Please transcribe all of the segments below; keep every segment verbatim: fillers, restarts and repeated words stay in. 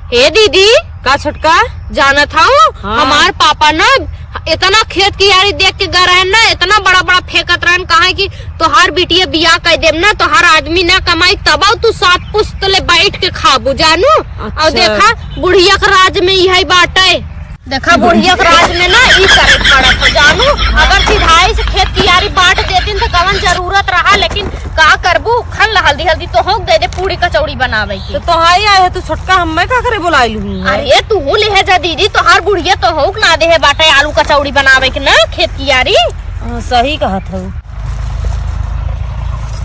ए दीदी, का छोटका? जानत हऊ, हाँ। हमार पापा ना इतना खेत कियारी देख के गए रहन ना, इतना बड़ा बड़ा फेंकत रहन, कहा कि तोहार बिटिया बियाह कर देब ना, तोहार आदमी ना कमाई, तब तू सात पुस्त ले बैठ के खाबू, जानू। और अच्छा। देखा, बुढ़िया के राज में यही बाटे। देखा, बुढ़िया के राज में ना ई करे के पड़त हो, जानू। अगर सिधाई से खेत कियारी बांट देतिन तो कवन जरूरत रहा, लेकिन का करबू, खन ला हल्दी हल्दी तो होक दे दे पूरी कचौड़ी बनावे के। तो तोहाई आए है, तू छोटका हम्मे का करे बुलाई लू है? अरे तू ले है जा दीदी, तोहार बुढ़िया तो होक ना दे है बाटे आलू कचौड़ी बनावे के ना खेत कियारी। हाँ, सही कहत हऊ।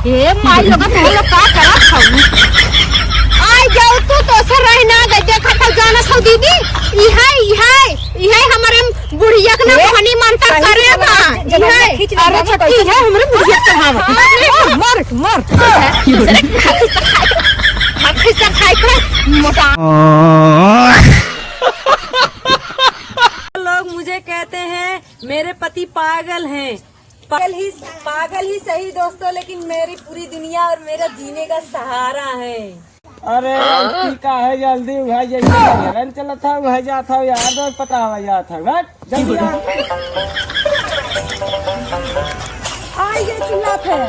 ए माई लोग, तू लोग का करत हऊ? आई जाऊ तू तो से रह ना दे, देखत हऊ, जानत हऊ दीदी, इहे, इहे, इहे हमरे बुढ़िया के ना ए, बहनी मानता करे बा। जब इहे। खींच ले, अरे जब छोटकी, इहे हमरे बुढ़िया के चढ़ावा। हाँ। मर, मर, मर। दूसरे के हाथी से खाई, हाथी से खाई के मोटा। लोग मुझे कहते हैं मेरे पति पागल हैं। पागल ही, पागल ही सही दोस्तों, लेकिन मेरी पूरी दुनिया और मेरा जीने का सहारा है। अरे, हाँ? लड़की का है जल्दी, उहाँ जैसे घरन चलत है, उहाँ जात है, यार दोस्त पटावा जात है, हट, जल्दी आ। आ, ये चिल्लात है।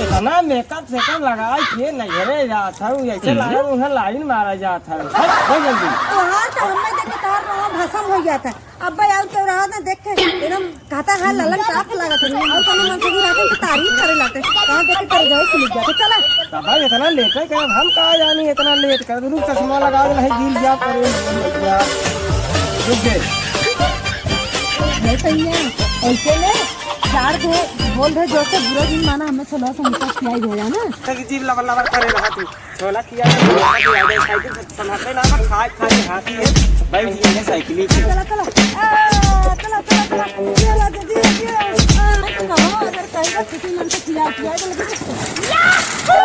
इतना मेकअप सेकअप लगाई के नैहरे जात है, जैसे हम्म। लाइन, उन्हें लाइन मारा जात है। हट, हो जल्दी। तोहार तो हमें देखे तोहार रोआ भसम हो जात है। अब्बे और केहू रहत ना देख के एकदम कहता है ललन टाप लागत है। और कोनो मन से भी रहत तो तारीफ करे लागते। कहाँ देख के कर जाए खुल जाते। चला। तब भाई इतना लेट है, क्या हम कहाँ जानी इतना लेट कर? रुक, चश्मा लगा दे, नहीं गिर जा परे। रुक दे। नहीं सही है। ऐसे में चार दे बोल दे जोर से, बुरा दिन माना, हमें छोला समोसा खिलाई देगा ना। तक जीभ लबर लबर करे रहा तू। छोला किया है, छोला किया है, साइकिल से संभालते ना, पर खाए खाए हाथी है, बैठ गया है साइकिल पे। चला, चला। आ, चला, चला, चला। चला, जल्दी, जल्दी। आ, कहाँ अगर कहीं का किसी मन से खिला, खिला, तो लगे। याहू!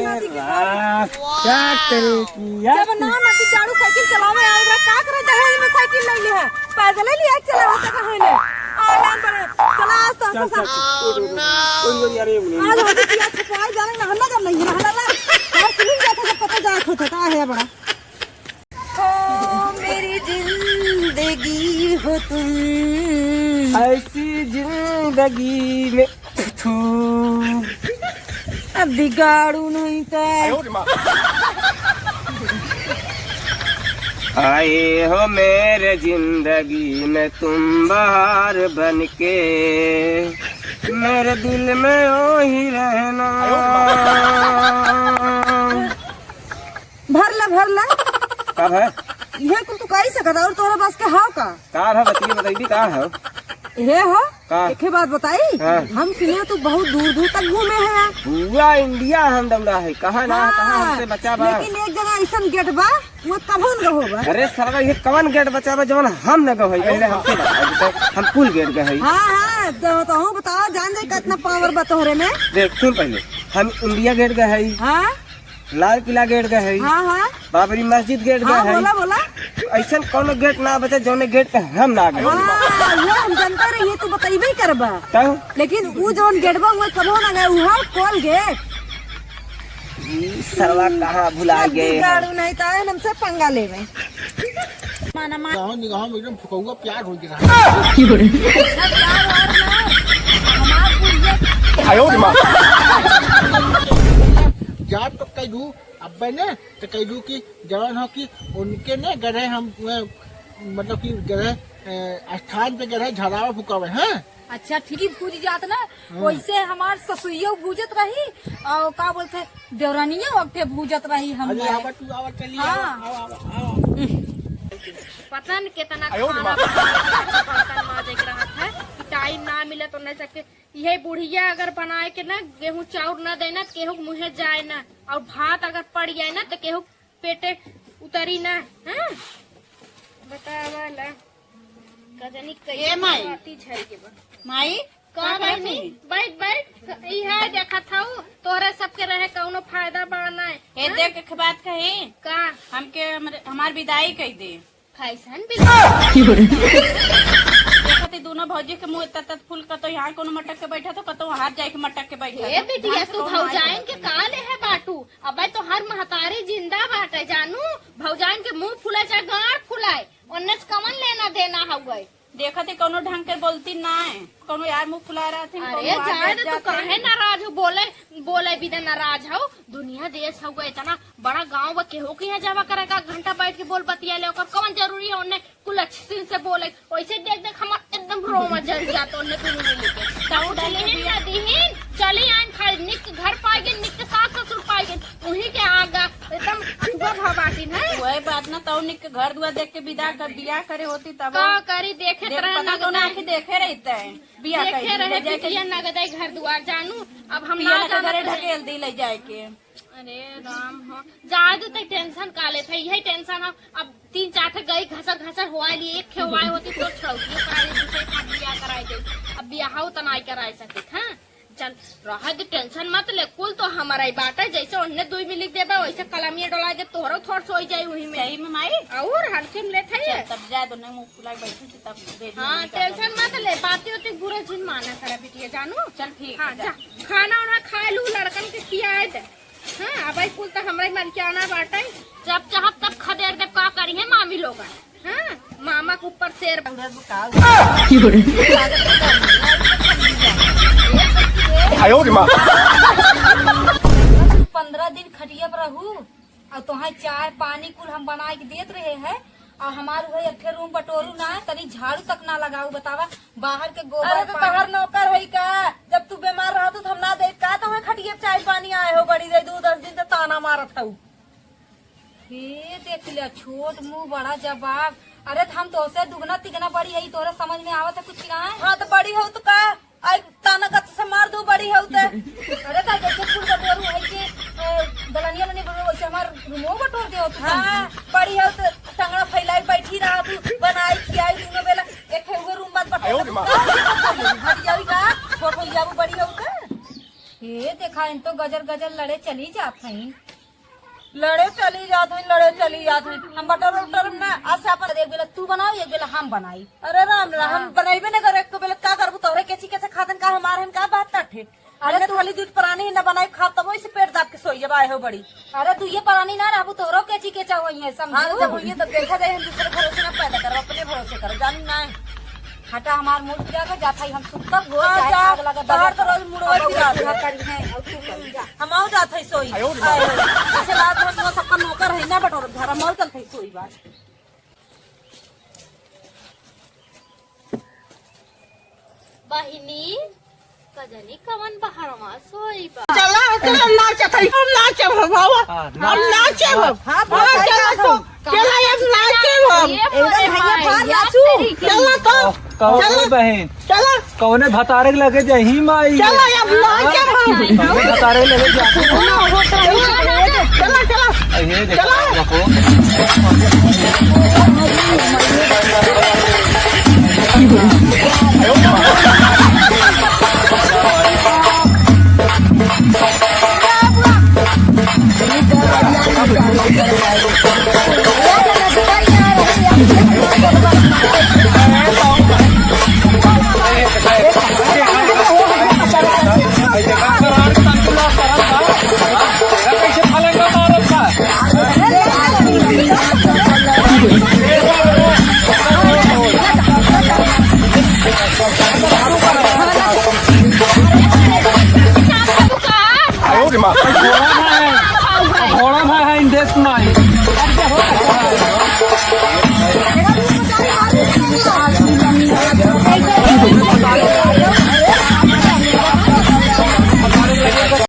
अरे वाह, क्या करे कि यार। जब ना नदी झाड़ू साइकिल चलावे आए रहा, का करे दहेज में साइकिल ले लिया? पैदल ही लिया चला होता कहाँ ने? आ, लाइन पर। चला, आज तो चल, ऐसा चल, चल। ओए, ओए, ओए, अरे, ओए, ओए। आज होती कि आज छुपाए जाने ना, ना, ना, नहीं, ना, ना, ना। और फिल्म देखा जब पता जाए होता, का है बड़ा? हो मेरी जिंदगी हो तुम। ऐसी जिंदगी में तू अब बिगाड़ू नहीं तो। आए हो मेरे जिंदगी में तुम बहार बन के, मेरे दिल में ओ ही रहना। भर ला, भर ला। का है? ये कुल तू कही सकत और तोहरे पास के हाव का? का है, बतिया बताई दी, का है? हे हो, का? एक ही बात बताई, हाँ। हम सुने तू बहुत दूर दूर तक घूमे है। पूरा इंडिया हम दौड़ा है, कहाँ ना, हाँ, कहाँ हमसे बचा बा। लेकिन एक जगह ऐसन गेट बा, वो कभो न गहो बा। अरे सरवा, ये कवन गेट बचा बा जवन हम न गहो है? पहले हमसे बता, अभी तो हम कुल गेट गए हैं। हाँ, हाँ, तो, तो हूँ बताओ, जान दे कितना पावर बा तोहरे में। देख, सुन पहले, हम इंडिया गेट गए हैं। हाँ। लाल किला गेट गए है। हाँ, हाँ। बाबरी मस्जिद गेट हाँ, गए है। बोला, बोला। ऐसन कौनो गेट ना बचे जौने गेट पे हम ना गए। हाँ, ये हम जनता रही, ये तू बतइबे करबा। तब? लेकिन उ जौन गेट बा, वो कबो ना गए, उहा कोल गेट। ई सरवा कहाँ भुला गए हैं? गाड़ू नहीं तो आए, हमसे पंगा लेवे। माना, माना। गाँव निगाह में एकदम फुकौआ प्यार हो गया। जात तो कह दू, अब्बे ने तो कह दू कि जवान हो कि उनके ने गए हम, अ, मतलब कि गए, अ, स्थान पे गए झड़ावा फुकावे, हैं? अच्छा, ठीक ही भूज जात ना, हाँ। वैसे हमार ससुइयो भूजत रही, और का बोलते, देवरानियो वक्ते भूजत रही हम अरे, लोग। आवा तू, आवा, चली, हाँ। आवा, आवा, आवा, आवा। पता न कितना आयो रे खाना माँ। बनावे के, बर्तन माजे के रहत है, टाइम ना मिले तो नहीं सके। यही बुढ़िया अगर बनाए के ना, गेहूं चाउर ना देना, केहू के मुँहे जाए ना, और भात अगर पड़ जाए ना, तो केहू पेटे उतरी ना। हाँ, बतावा ला। का जानी ए कैसे माई। बाती झर के बा। माई, का का बहनी? करती? बैठ, बैठ। इहे देखत हऊ, तोहरे सबके रहे कौनो फायदा बा नाय। ए, हाँ? देख, एक बात कही? का? हमके, हमरे, हमार विदाई कई दे। कैसन विदाई? देखत दोनों भौजी के मुँह इतना तत फूल, कतो यहाँ कोनो मटक के बैठा तो कतो वहाँ जाए के मटक के बैठा। ए तो बिटिया, ढंग से तू कौन भौजाइन मार के का ले है बाटू? अबे तोहार महतारी जिंदा बाटे जानू, भौजाइन के मुँह फुलाए चाहे गांड फुलाए, ओन्ने से कवन लेना देना हउए। देखत ही कौनो ढंग के बोलती ना है, कौनो यार मुँह फुला रहा थी, अरे कौनो आगे जाए दे, तू जाते काहे हैं। नाराज हो? बोले, बोले बिना नाराज हो? दुनिया देश हउए इतना बड़ा गाँव बा, केहू के यहाँ जावा करे का घंटा बैठ के बोल बतिया ले, ओकर कौन जरूरी है ओन्ने कुल अच्छे से बोले, वैसे देख देख हमार एकदम रोमा जल जात ओन्ने दुनू मिली के। तब कुछ डाल के लेहिन दिया। ना दिहिन, चली आइन खाली निक घर पाइगे, निक सास ससुर पाइगे, उही के आगा एकदम अथुआ भा बाटिन है। वही बात ना, तब निक घर दुआर देख के विदा कर, बियाह करे होती तब। का करी, देखे देख, रहे पता तो ना नगदाई। कि देखे रहते हैं, बियाह देखे कर रहे ले जाके बिटिया नगदाई घर दुआर जानू, अब हम पिया ना ना के घरे जानते हैं। ढकेल दी ले जाए के। अरे राम हो, जाए दे, तै टेंशन का लेत है, यही टेंशन है। अब तीन चार ठे गई घसर घसर हुआ ली, एक खे हुआ होती तो छौकी पर आई, दूसरे का बियाह कराई दे। अब बियाह हो तो नाई कराई सके, हाँ? चल, रह दे, टेंशन मत ले, कुल तो हमारा ही बात है। जैसे उन्हें दुई मिली देबे, वैसे कलमिया डोला दे, तोहरो थोड़ सोई जाई वही में। सही में माई? और हल्के में लेत है चल, ये। तब जाए दो, नहीं मुँह फुला के बैठी थी, तब दे दी, हाँ, नहीं टेंशन मत ले, बातें होती बुरे जिन माना करा बिटिया जानू। चल ठीक हाँ, है, जा। जा, खाना उना खा लू, लड़कन के खियाए दे। हाँ, अब आई कुल तो हमरा ही मन के आना बाटे। जब चाहब तब खदेड़ देब, का करी है मामी लोग। हाँ, मामा के ऊपर शेर। आयो रे माँ। पन्द्रह दिन खटिया पर रहू, और तोहार चाय पानी कुल हम बनाए के देत रहे हैं, और हमार उहे एक ठे रूम बटोरू ना, तनी झाड़ू तक ना लगाऊ, बतावा, बाहर के गोबर अरे तो पानी। तोहर नौकर है का? जब तू बीमार रहत तो हम ना दे का, तो हमें खटिया चाय पानी आए हो बड़ी दे, दू दस दिन से ताना मारत हऊ। हे देख ले, छोट मुंह बड़ा जवाब। अरे तो हम तोसे दुगना तिगना बड़ी है, तोरे समझ में आवत है कुछ ना है? हाँ तो बड़ी हो तो का? आई ताना गत से मार दू बड़ी हो ते। अरे ता जैसे फूल बटोरू है कि, ए, दलनिया लनी बटोरू, वैसे हमार रूमो बटोर दे हो तू। हाँ, बड़ी हो तो टंगड़ा फैलाई बैठी रहा तू, बनाई खियाई दोनों बेला, एक है वो रूम बात बटोर। आयो रे माँ। भर जाई का, छोट हो जाबू बड़ी हो ते। ये देखा, इन तो गजर गजर लड़े चली जात हैं। लड़े चली जात हैं, लड़े चली जात हैं। हम बटोर उटोर ना, आज से अपन एक बेला तू बनाओ, एक बेला हम बनाई। अरे राम राम, हम हाँ। बनाइबे ना करे, एक बेला का करबू, तोहरे केची केचे खातन का हमार हन का बात काटे। अरे अरे तू खाली दूध परानी ही ना बनाई खा, तब वैसे पेट दाब के सोई जब आए हो बड़ी। अरे तू ये परानी ना रहबू, तोहरो केची केचा होई है, समझू? हाँ, जब होई है तब देखा जाए, हम दूसरे भरोसे ना पैदा करो, अपने भरोसे करो, जानू ना है। हटा हमार मूड फिरा के जात है, हम सुतब हो, हाँ, चाहे जा, आग लगा, तोहार दबा तो रोज मुड़वा अब फिरा बूढ़ा दे। करी है, और तू करी जा। हम आओ जात है सोई। आयो रे बाप। आयो। ऐसे रात भर वो सबका नौकर है ना बटोर, घर हम आओ चलत है सोई बात। बहिनी, कजनी कवन बहरवा सोई बा। चला, चला, नाचत है, हम नाचब, हम बाबा, हाँ, हम नाच। नाचब, हम। हाँ, हाँ, हाँ, चला तो, चला, अब नाचब हम। ये एकदम भैया, माई, फाड़ या नाचू। तेरी की। चला तो, कहो चला, बहन, चला। कौने भतारे के लगे जही माई? चला, अब नाचब हम। कौने भतारे के लगे जा? चला, चला, चला। अरे, देखो, चला। देखो। घोड़ा भाई है, घोड़ा भाई है, इंदेश कुमारी।